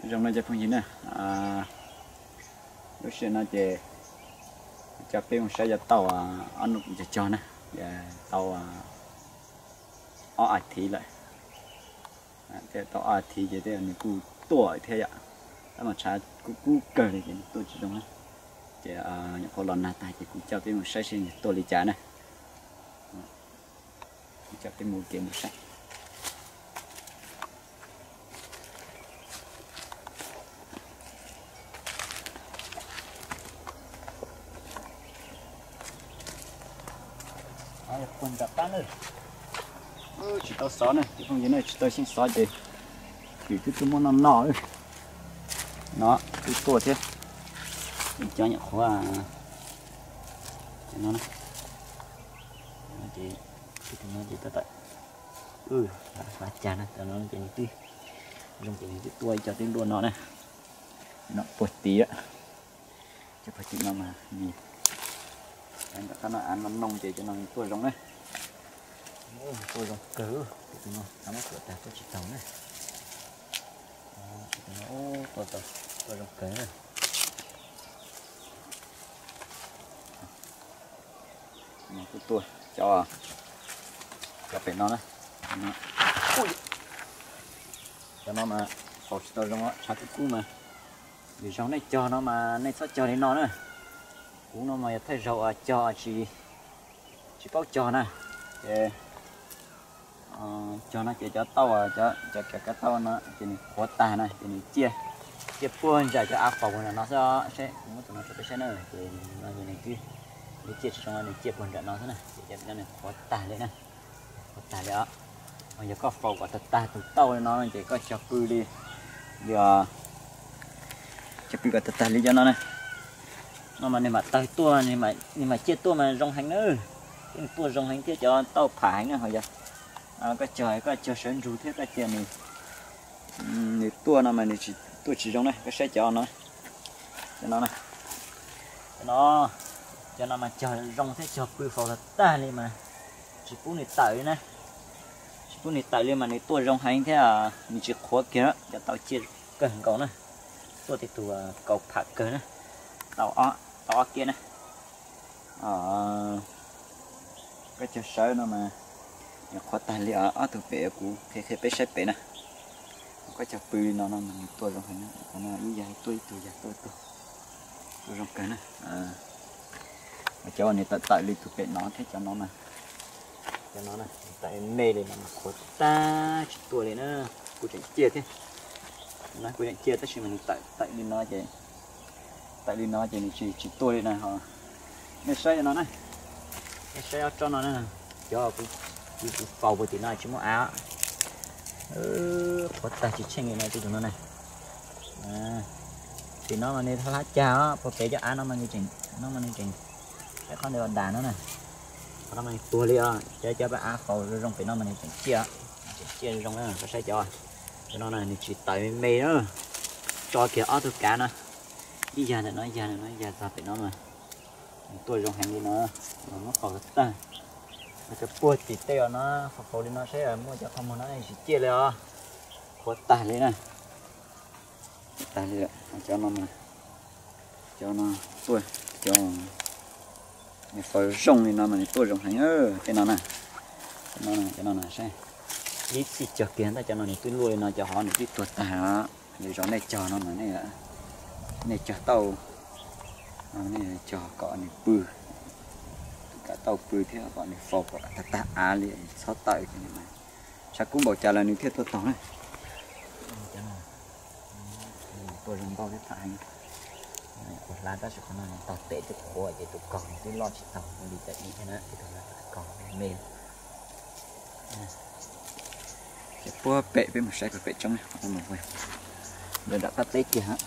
Zoo no cov phooj ywg na, lub sij hawm no ces coj peb mus saib cov tauj ob nub cog cog na, tau ob as thiv lawm. Thiab tau ob as thiv ces tej nws kuj tuaj thiab yom, tab mas tshav kub kub kawg li ces nws tuaj tsis zoo na. Ces nyuam qhuav los nag tag ces kuv coj peb mus saib seb nws tuaj li cas na. Kuv coj peb mus ua ke mus saib. Tsis tau xov na, cov phooj ywg na, tsis tau xeeb xov ces twb tuaj muab noj noj. No twb tuaj thiab. Cov nyuam qhuav no ces, no ces tab tom hlav cag na, cov no ces nws twb zoo ces nws twb tuaj ib co twb luaj no na. No puag tim, cov puag tim no mas nws ntawm qab no av no noog ces cov no tuaj zoo na. Tuaj zoo kawg, tus no xav muab tuam tag tuaj tsis taus na. Tuaj zoo kawg. Tuaj cov, cov pem no na. Cov no mas faus tsis tau zoo, tshav kub kub mas. Vim zoo nej cog no mas nej txhob cog li no na. Kuv no mas yog thawj zaug cog tsis, tsis paub cog na. Ces cog no ces cov tauj, cov kav tauj no ces nws qhuav tag na ces nws ciaj, ciaj puag ntsam cov av faus nram no xwb. Seb kuv muab tus no rau peb saib na, ces no ces nws twb, nws ciaj tsis zoo, nws ciaj puag nram no xwb na ces cov no nws qhuav tag li na. Qhuav tag li os. Yog koj faus kom tag tag tus tauj li no ces koj cog pw li, li, cog pw kom tag tag li cov no na. No mas nws mam tawg tuaj, nws mam ciaj tuaj mas zoo heev na. Nws tuaj zoo heev thiab cov tauj pham heev na. Ho yog koj cog, koj cog sawv ntsug thiab koj cia nws, nws tuaj no mas nws tsis, tuaj tsis zoo na. Koj saib cov no, cov no na, cov no, cov no mas cog zoo thiab cog pw faus tag tag li mas tsis pub nws tawm li na. Tsis pub nws tawm li mas nws tuaj zoo heev thiab nws tsis qhuav kiag, cov tauj ciaj kawg nkaus na. Tuaj tib tug kaus pham kawg na. Tau, tau ob kiab na. Koj cog sawv no mas nws qhuav tag li os. Ob tug pem kuv qhia qhia peb saib pem na. Koj cog pw li no no mas nws tuaj zoo heev na. Qhov no ib yag tuaj ib tug, yag tuaj ib tug, tuaj zoo kawg na. Cov uas nws tawm tawm li tus pem no thiab cov no na, cov no na, tawm me li no mas qhuav tag tsis tuaj li na. Kuv tseem ciaj thiab, kuv tseem ciaj tab sis mas nws tawm tawm li no ces, tawm li no ces nws tsis, tsis tuaj li na. Ho nej saib no na, nej saib ob tsob no na, cov kuv, kuv faus puag tim no tsis muaj av, qhuav tag tsis tsheej li no, tus no na. Tim no mas nws hlab cag os, puag pem cov av no mas nws tseem, no mas nws tseem, saib qhov ntawd dam no na. Qhov no mas nws tuag li os, cov, cov av faus zoo zoo pem no mas nws tseem ciaj, tseem ciaj zoo na. Koj saib cov, cov no na nws tsis tawm me na, tso kiag ob tug kav no, ib yag ntawm no, ib yag ntawm no, ib yag txog pem no mas nws tuaj zoo heev li no, muab faus tag. Cov puag tim tej os no faus faus li no saib muaj cov qhov muag no tsis ciaj li os, qhuav tag li na. Tag li, cov no, cov no tuaj, cov nws faus zoo li no mas nws tuaj zoo heev. Tej no na, cov no, cov no na saib, ib txhij cog kiag ntawm cov no nws twb luaj li no, cov hov nws twb tuag tag. Yog zoo nej cog no mas nej, nej cog tauj, nej cog kom nws pw, kom tauj pw thiab kom nws faus kom tag tag av li, txhob tawm ces nws mas tshav kub npaum cas los nws thiaj tuaj taug na. Tuaj zoo nkauj thiab pham heev. Qhuav hlab tab sis qhov no nws tog pem twb qhuav ces tus kaug nws twb loj tsis taug li cov ib thiab na, tus kaug me. Ces puag pem peb mus saib puag pem tsob, ntawm nram qab teb kiag.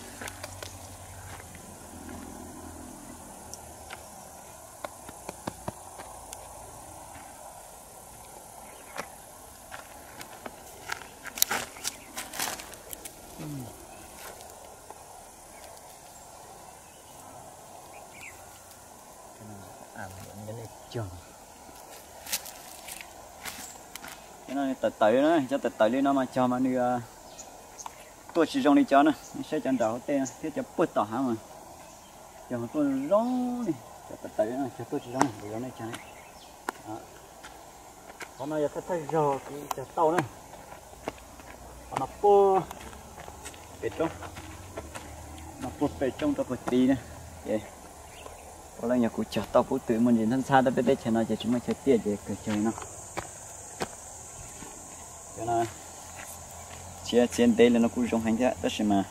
Cov no nws tawm tawm li na, cov tawm tawm li no mas cog mas nws Tuaj tsis zoo li cov na, saib cov nram hauv tej thiab cov puag tom hav mas cog tuaj zoo li, cov tawm tawm cog tuaj tsis zoo li cov nej cog. Qhov no yog thawj thawj zaug kuv cog tau na. Qhov no puag pem roob, no puag pem roob rau puag tid na. Ces puav leej yog kuv cog tau pub twm muaj ntsis ntxhab ntxhab, tab peb teb chaws no ces tsis muaj chaw tiaj ces kawg cog li no. Cov no txiav txiav ntev li no kuj zoo heev thiab tab sis mas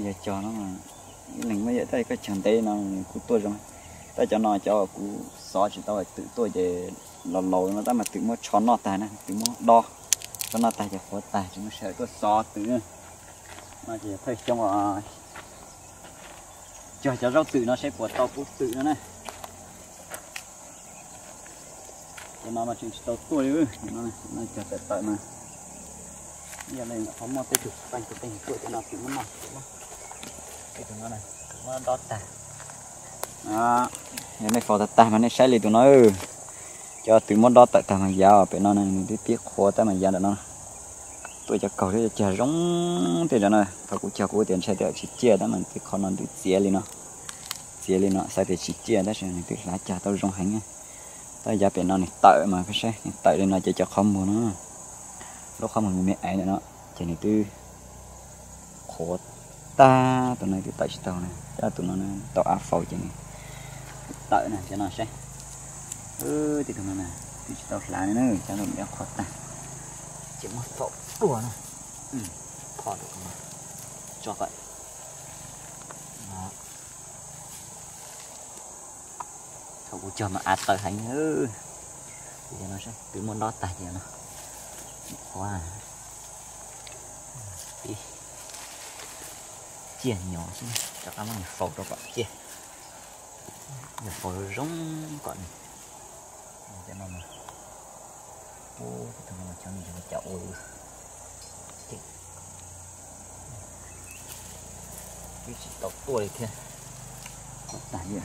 yog cog no ib leeg muaj ib yam tab koj cog ntev no kuj tuaj zoo. Tab cov no cov kuv xov tsis tau twm tuaj ces los laus no tab mas twm muab tsho noj tag na, twm muab dob tsho noj tag ces qhuav tag tsis muaj sij hawm tuaj xov twm. No ces thawj xyoo cog cov zaub twm no saib puas tau pub twm no na. Cov no mas tseem tsis tau tuaj li, no cog tawm tawm mas yog li qhov muaj tej tug paj tus tej tuaj cov no twm muab noj, tej tug no twm muab dob tag. Yog nej faus tag tag mas nej saib li tus no, cov twm muab dob tawm tag mas yav pem no nws twb pib qhuav tab mas yav ntawm no tuaj cov kaug thiab cog zoo tej zaum no. Thaum kuv cog kuv tias ntshai tias tsis ciaj tab mas tej qhov no twb txiav li no, txiav li no xav tias tsis ciaj tab sis nws twb hlav cog tau zoo heev. Tab yav pem no nws tawm mas koj saib nws tawm li no ces cov qhov muag no, lub qhov muag me me aiv ntawm no ces nws twb qhuav tag, tus no twb tawm tsis tau na, tab tus no tau av faus ces nws tawm na, cov no saib. Tej tus no twb tsis tau hlav li na, cov no qhuav tag ces muab faus dua na. Tso kom thaum kuv cog mas av tawm heev. Twb muab dob tag ces no qhuav tib ciaj nyob xwb, rov qab muab nws faus rau kom ciaj, nws faus zoo kom nws Ub, tus no cov nws cov ua li, twb tsis tau tuaj li thiab. Tag li,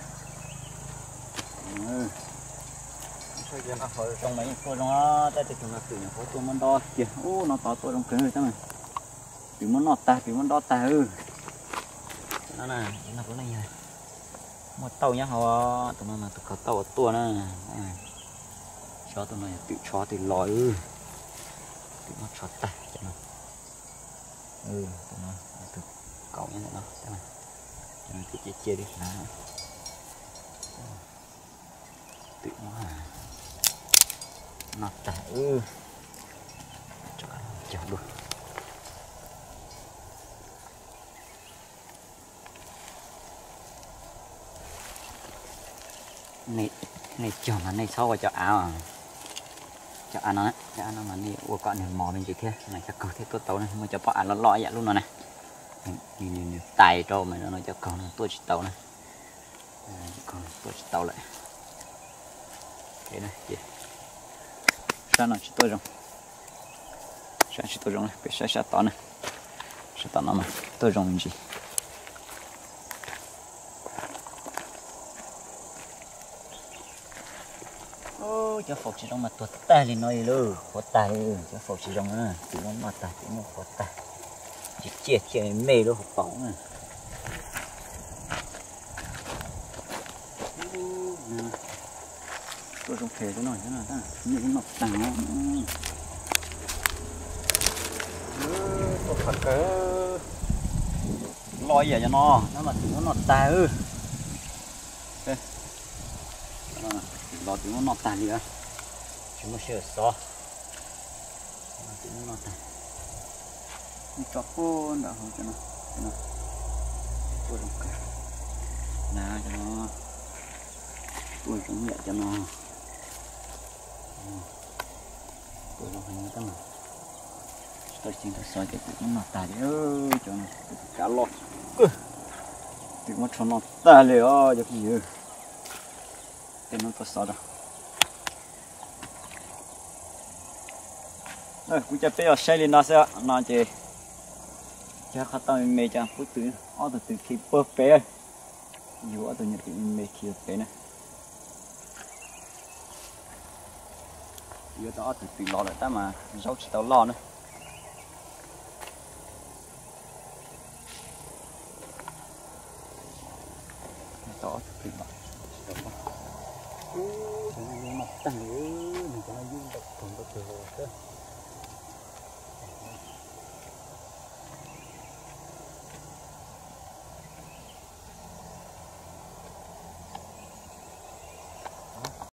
txhob yog no qhov zoo mas yeej tuaj zoo, tab sis tus no twm nyuam qhuav tuaj muab dob kiag. Ub, no tod tuaj zoo kawg tab mas, twm muab noj tag, twm muab dob tag. Muaj tauj nyob hauv, tus no mas tus khaws tauj uas tuaj na. Tsho tus no yog twm tsho twm los, twm muab tsho tag cov no. Tus no tus kaus nyob ntawm no, cov no twb cia cia li hlav. Twm muab noj tag. Cog dua. Nej cog mas nej txhob ua cov av, cov av no, cov av no mas nej ua kom nws mos me ntsis thiab mas cov kaus thiaj tuaj tau na. Muaj cov pob av loj loj yam lub no na, nws tais rau mas no cov kaus no tuaj tsis tau na. Cov kaus no tuaj tsis tau lawm. Sab no tsis tuaj zoo, sab tsis tuaj zoo, peb saib sab tod na, sab tod no mas tuaj zoo me ntsis. Cov faus tsis zoo mas tuag tag li no li lauj, qhuav tag li, cov faus tsis zoo na, twm muab noj tag, twm muab qhuav tag, tsis ciaj, ciaj me me lub hauv paus na. Tuaj zoo phem xwb no, noj tag. Tuaj qhov kawg, loj ib yam cov no, no mas twm muab noj tag. Los twm muab noj tag li, tsis muaj sij hawm xov. Twm muab noj tag. Nws tso puag nram hauv cov no, cov no tuaj zoo kawg. Na cov no tuaj zoo yam cov no. Tuaj zoo heev tab mas tsis tau ceev tau xov ces twm muab noj tag li. Cov no kav loj kawg, twm muab tsho noj tag li os cov phooj ywg. Tej no tuaj xov rau. Kuv coj peb los saib li no xwb no ces cog qhov tau me me cov pub twm, ob tug twm khi puag pem. Yug ob tug nyuam twm me me khi puag pem na. Yuav tau ob tug twm los lawm tab mas zaub tsis tau loj na. Ob tug plis no, ub, cov no yeej noj tag li, nws cov no